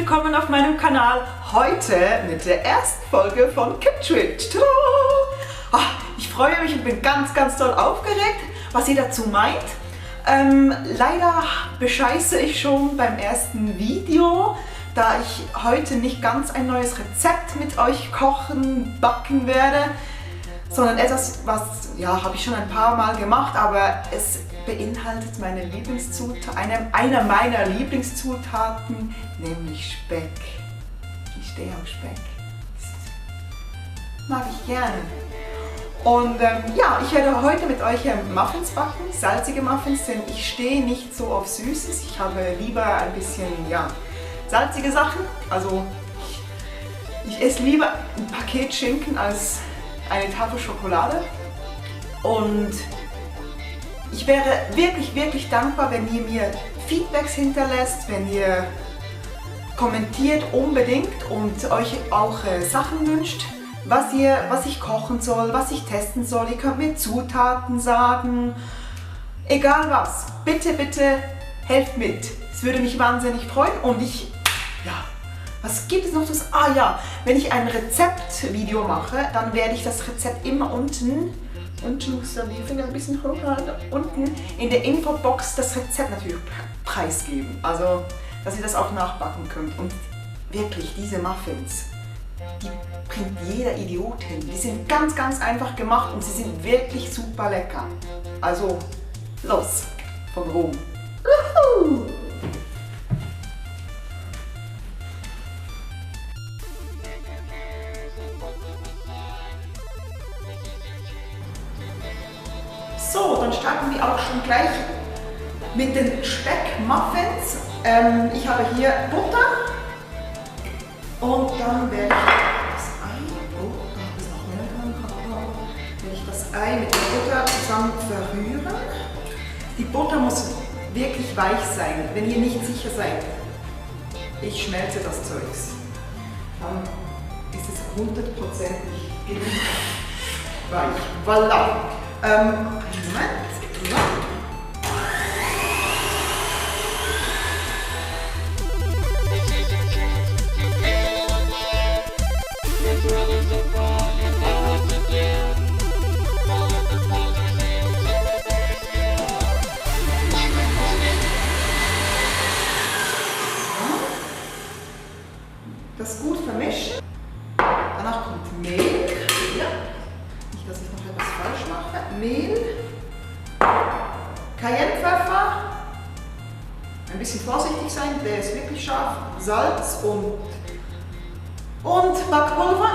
willkommen auf meinem Kanal. Heute mit der ersten Folge von Kiptrit. Ich freue mich und bin ganz doll aufgeregt, was ihr dazu meint. Leider bescheiße ich schon beim ersten Video, da ich heute nicht ganz ein neues Rezept mit euch backen werde, sondern etwas, was, ja, habe ich schon ein paar Mal gemacht, aber es beinhaltet meine einer meiner Lieblingszutaten, nämlich Speck. Ich stehe auf Speck. Das mag ich gerne. Und ja, ich werde heute mit euch Muffins backen, salzige Muffins, denn ich stehe nicht so auf Süßes. Ich habe lieber ein bisschen, ja, salzige Sachen. Also ich esse lieber ein Paket Schinken als eine Tafel Schokolade. Und ich wäre wirklich dankbar, wenn ihr mir Feedbacks hinterlässt, wenn ihr kommentiert unbedingt und euch auch Sachen wünscht, was ich kochen soll, was ich testen soll. Ihr könnt mir Zutaten sagen, egal was. Bitte helft mit. Es würde mich wahnsinnig freuen und was gibt es noch? Wenn ich ein Rezeptvideo mache, dann werde ich das Rezept immer unten muss die Finger ein bisschen hochhalten, unten in der Infobox das Rezept natürlich preisgeben. Also, dass ihr das auch nachbacken könnt. Und wirklich, diese Muffins, die bringt jeder Idiot hin. Die sind ganz einfach gemacht und sie sind wirklich super lecker. Also, los von Rom. Woohoo! So, dann starten wir auch schon gleich mit den Speckmuffins. Ich habe hier Butter und dann werde ich das Ei mit der Butter zusammen verrühren. Die Butter muss wirklich weich sein, wenn ihr nicht sicher seid. Ich schmelze das Zeugs. Dann ist es 100%ig weich. Voilà! Moment. Ja. Das gut vermischen. Danach kommt Mehl. Ja. Nicht, dass ich noch etwas falsch mache. Mehl. Cayennepfeffer, ein bisschen vorsichtig sein, der ist wirklich scharf, Salz und Backpulver.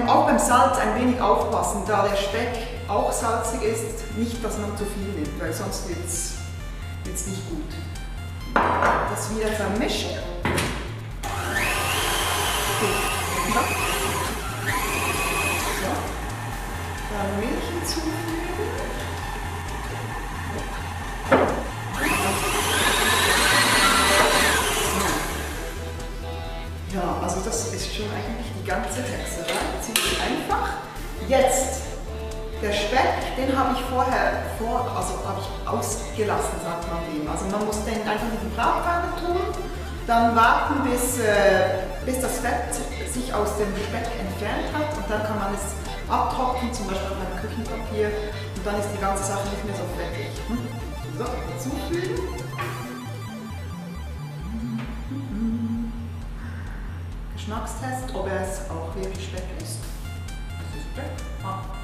Auch beim Salz ein wenig aufpassen, da der Speck auch salzig ist, nicht, dass man zu viel nimmt, weil sonst wird es nicht gut. Das wieder vermischen. So. Dann Milch hinzufügen. Ja, also das ist schon eigentlich die ganze Texterei, ziemlich einfach. Jetzt, der Speck, den habe ich vorher ausgelassen, sagt man dem. Also man muss den einfach in die Bratpfanne tun, dann warten, bis das Fett sich aus dem Speck entfernt hat und dann kann man es abtrocknen, zum Beispiel auf einem Küchenpapier und dann ist die ganze Sache nicht mehr so fettig. So, hinzufügen. Geschmackstest, ob es auch wirklich Speck ist. Das ist Speck.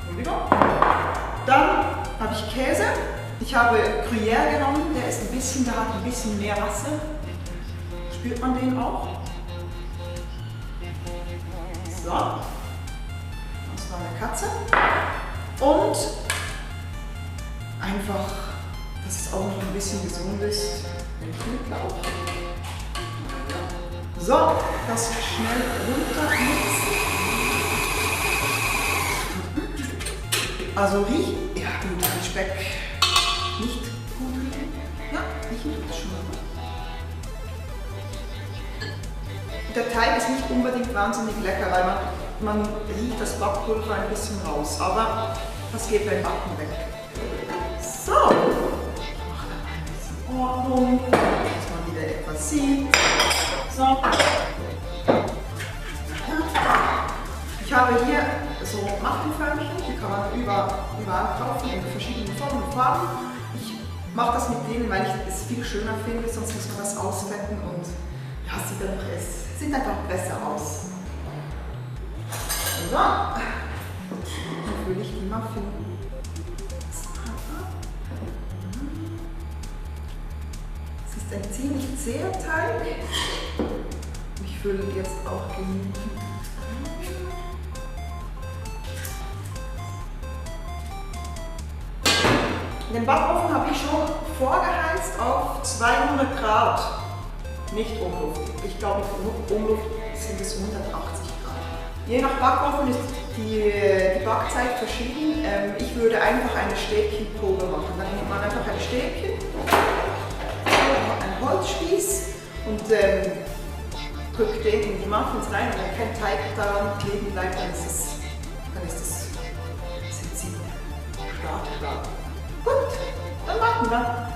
Entschuldigung. Dann habe ich Käse. Ich habe Gruyère genommen, der hat ein bisschen mehr Wasser. Spürt man den auch? So. Das war eine Katze. Und einfach, dass es auch noch ein bisschen gesund ist, den Knoblauch. So, das schnell runtermixen. Also riechen. Ja gut, ein Speck nicht gut riechen. Ja, riechen tut es schon mal. Der Teig ist nicht unbedingt wahnsinnig lecker, weil man riecht das Backpulver ein bisschen raus. Aber das geht beim Backen weg. So, ich mache da ein bisschen Ordnung, dass man wieder etwas sieht. So. Ich habe hier so Muffinförmchen, die kann man überall kaufen, in verschiedenen Formen und Farben. Ich mache das mit denen, weil ich es viel schöner finde, sonst muss man das ausfetten und ja, es sieht einfach besser aus. So, dann fülle ich die Muffin. Es ist ein ziemlich zäher Teig. Ich fülle jetzt auch genügend. Den Backofen habe ich schon vorgeheizt auf 200 Grad. Nicht Umluft. Ich glaube, mit Umluft sind es 180 Grad. Je nach Backofen ist die Backzeit verschieden. Ich würde einfach eine Stäbchenprobe machen. Dann nimmt man einfach ein Stäbchen, einen Holzspieß und drückt den in die Muffins rein. Und wenn kein Teig daran kleben bleibt, dann ist es startklar. Gut, dann warten wir.